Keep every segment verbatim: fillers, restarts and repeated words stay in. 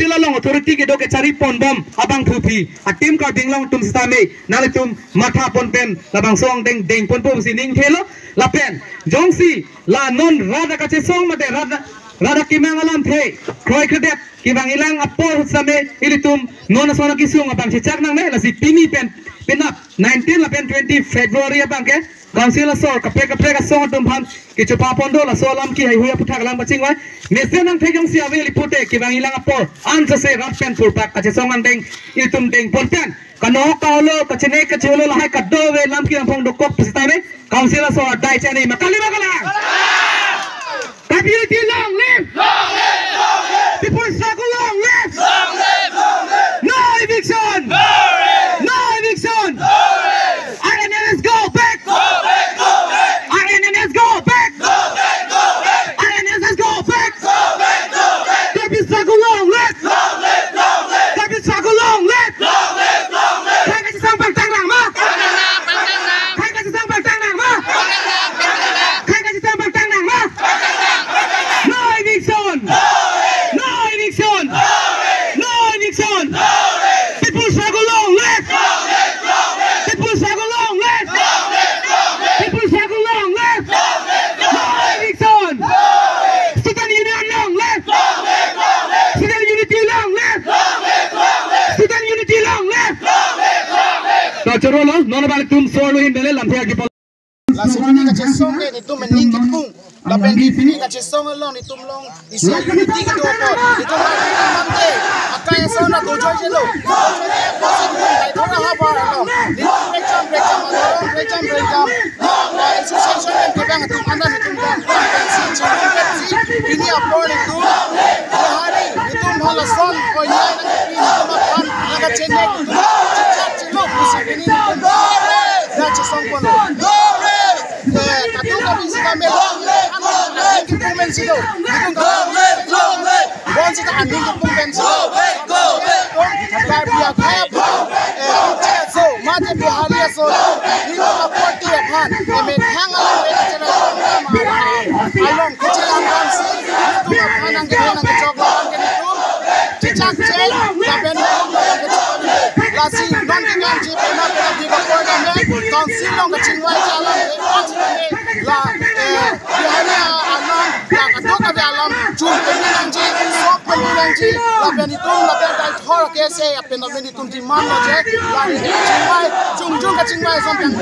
Field along authority kedo kechari ponbom abangphu aphi a-team Karbi Anglong atum sitame nanglitum matha pon pen labangso angdeng dengponpo pusi ning thelo. Lapen jongsi la non rat akachesong mate rat, rat akemang alamthe kroikredet kevangjilang apor sitame ilitum non ason akesung abang chechak nangne. Lasi pini pen penap nineteen lapen twenty February abangke Council asor kaprek kaprek asong atum aphan kechopa pon do. Laso alam ke heihui aphuthak alam kachingvai. Mesen angthek jongsi ave ili pute kevangjilang apor anchose rat pen purpak kachesong angdeng ilitum dengpon pen kano kaholo kachene kacheholo lahai kadokave lam ke angphong dokok pusitame Council asor adai chani ma kali ma kalang. Karbi unity long live! Long live, long live! People's struggle long live! Long live, long live! No eviction! No rest! No eviction! No rest! R N N S go back! Go back, go back! R N N S go back! Go back, go back! R N N S go back! Go back, go back! Karbi struggle long live! Long live, long live! Karbi struggle long live! Long live, long live! Khai kachesong pangtang nang ma? Pangtang nang, pangtang nang! Khai kachesong pangtang nang ma? Pangtang nang, pangtang nang! Khai kachesong pangtang nang ma? No eviction! No eviction! No eviction! People struggle long live! People struggle long live! People struggle long live! No eviction! Student union long live! Student unity long live! Student unity long live! Kachoro lo, non abang tum solo hin bele lamthe agi. Lasi pini kachesong ke nelitum aning kipung. Lapen di pini kachesong along nelitum along isi unity kedo apot. Nelitum along nelitum mante. Akai ason adojoijelo. Lasi nelitum Deithor ahavar along nelitum prekjam prekjam along prekjam prekjam association pen kevang atum anta nelitum along. Pini apor nelitum Bihari nelitum halason oya nelitum aphan nangkachenek nelitum chechak chelo pusi pini nelitum kachesong ponlo. Eh, kadokave sitame aning kipung pensi do. Nelitum kadokave bonsita aning kipung pensi do. Karbi akhei aphan, eh, so mate Bihari aso nelitum aparty aphan emethang along le channel along kechelang damsi nelitum aphan nangkehang nangkechok along ke nelitum chechak cheng lapen nelitum nangkechok. Lasi non kevangji pena pena di bapor kami Council along kachingvai jalan la, eh, Bihari along la kadokave alam chun peni nangji, sok peni nangji, lapen nelitum lapen Deithor ke se apen amen nelitum demand lo je, la nelitum chingvai chungjung kachingvai ason pen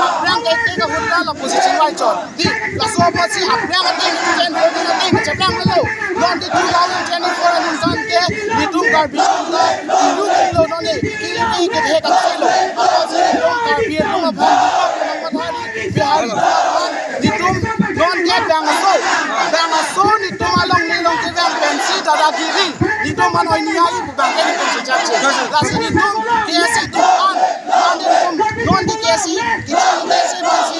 aphrang ke te ka hutta lapusi chingvai chot. Di, laso apotsi aphrang ateng nelitum jen hutta ateng chaplang lo. Non di two thousand twenty-four aningkan ke nelitum Karbi atum ta ilu kilo non ni kili kethe kan silo. Apotsi nelitum Karbi atum aphan nelitum aphan Bihari nelitum non ke bangso, bangso nelitum along nelitum kevang pensi dadagiri nelitum aphan oi ni ai pu abang ke nelitum chechak cheng. Lasi nelitum K S A atum an, an nelitum non di K S A, nelitum K S A pensi,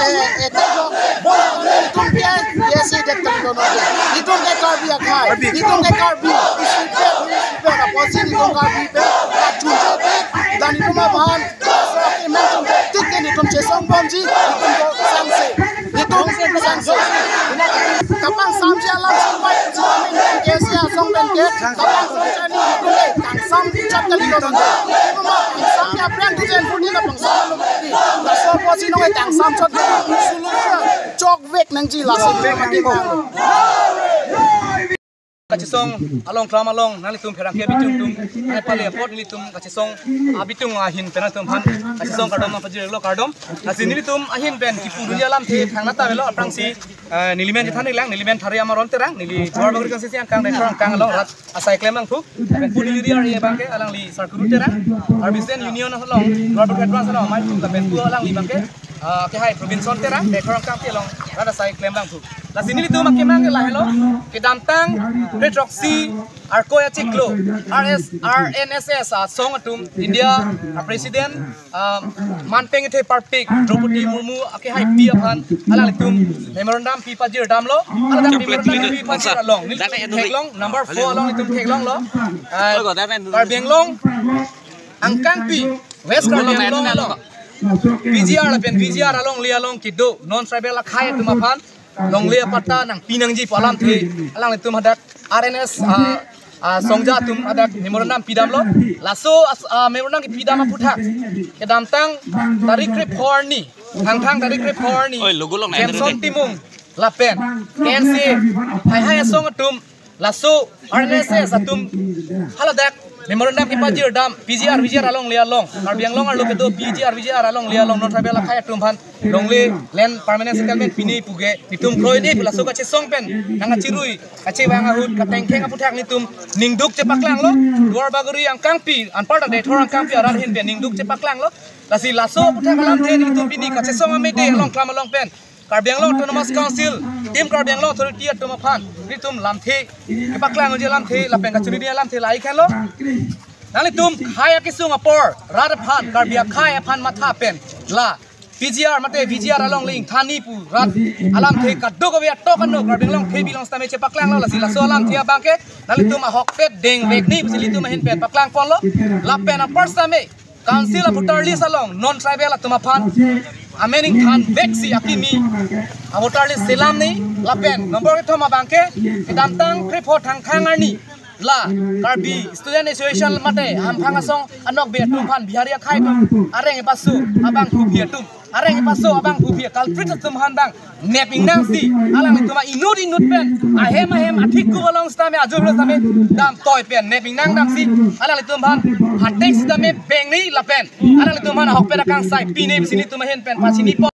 eh, eh, tejok, bon nelitum ke K S A det kalilo non ke. Nelitum ke Karbi akhei, nelitum ke Karbi, isi pe, isi pe, apotsi nelitum Karbi pen, achun chot, dan nelitum aphan Laso amen chom tik ke nelitum chesong ponji, nelitum do sangse. Nelitum sangse. Kapangsamji alam singpai, singpai nelitum K S A asong pen ke, kapangsamji nelitum ke, kangsam chot kali nelitum ke. Nelitum kangsam ya brand tu jen pun nelitum kangsam alum di. Laso apotsi nong kangsam chot kali, sulu chokvek nangji laso nelitum ke. Kachesong along, klam along nanglitum pherangke abitung atum, ai pale apot nelitum kachesong abitung ahin pen atum aphan kachesong kardom nangpajirlo, kardom. Lasi nelitum ahin pen kipu dunji alamthe thangnat avelo, aphrangsi, eh, neli men chethan-iklang, neli men Thari Amaron Terang, neli Duarbagori constituency angkang, Deithor angkang along rat asai klem abangphu, pen puni juri ari abangke alangli Sarkuru Terang, Karbi Student Union along, Duarbagori Head Branch along, amei tum lapen pu alangli abangke, ah, kehai Robinson Terang, Deithor angkang pi along rat asai klem abangphu. Lasi nelitum akemang ke lahelo, kedamtang kre throksi Arkoi achiklo, R S, R N S S asong atum, India, ah, President, ah, manpeng ithe parpik, Draupadi Murmu, akehai pi aphan, alanglitum, memorandum pi pajir damlo, alanglitum memorandum pi pajir along, nelitum theklong, number four along nelitum theklonglo, ah, Karbi Anglong, angkangpi, West Karbi Anglong along, P G R lapen V G R alongle along kedo, non tribal akhei atum aphan, longle apatta nangpi nangji pu alamthe, alanglitum hadak R N S, ah, ah, songja atum adak memorandum pidamlo. Laso as-, ah, memorandum kepidam aphuthak kedamtang tarik krepho arni, Thangthang tarik krepho arni, Oi, logo long na Jameson Timung lapen K N C A haihai asong atum, laso R N S S atum haladak memorandum kepajirdam P G R V G R alongle along, Karbi Anglong arlo kedo P G R V G R alongle along non tribal akhei atum aphan longle land permanent settlement pini puke, netum kroidun pu laso kachesong pen nangkachirui kachevang ahut katengkheng aphuthak netum ningduk chepaklanglo. Duarbagori angkangpi, anparta Deithor angkangpi arat ahin pen ningduk chepaklanglo. Lasi laso aphuthak alamthe netum pini kachesong amede along klam along pen Karbi Anglong Autonomous Council, Team Karbi Anglong Authority atum aphan netum lamthe kepaklang unji alamthe lapen kachirui alamthe lahai henlo. Nanglitum khei akesung apor rat aphan, Karbi akhei aphan matha pen la P G R mate V G R alongle ingthan nangji pu rat alamthe kadokave atok ano Karbi Anglong thepi along sitame chepaklanglo. Lasi laso alamthe abangke nanglitum ahokpet dengvek nangji pusi ilitum ahin pen paklangponlo. Lapen apar sitame Council a voter list along non tribal atum aphan amen ingthanveksi akimi a voter list selam nangji. Lapen number kethom abangke kedamtang krepho Thangthang arni la Karbi Student Association mate hamphang asong anokbe atum aphan Bihari akhei atum areng epaso abangphu aphi atum, areng epaso abangphu aphi culprit atum aphan bang nep ingnangsi alanglitum a inut inut pen ahem ahem athik ku along sitame ajur sitame damtoi pen nep ingnang damsi alanglitum aphan hatek sitame beng nangji lapen alanglitum aphan ahokpet akangsai pi nangji pusi ilitum ahin pen pachinipo.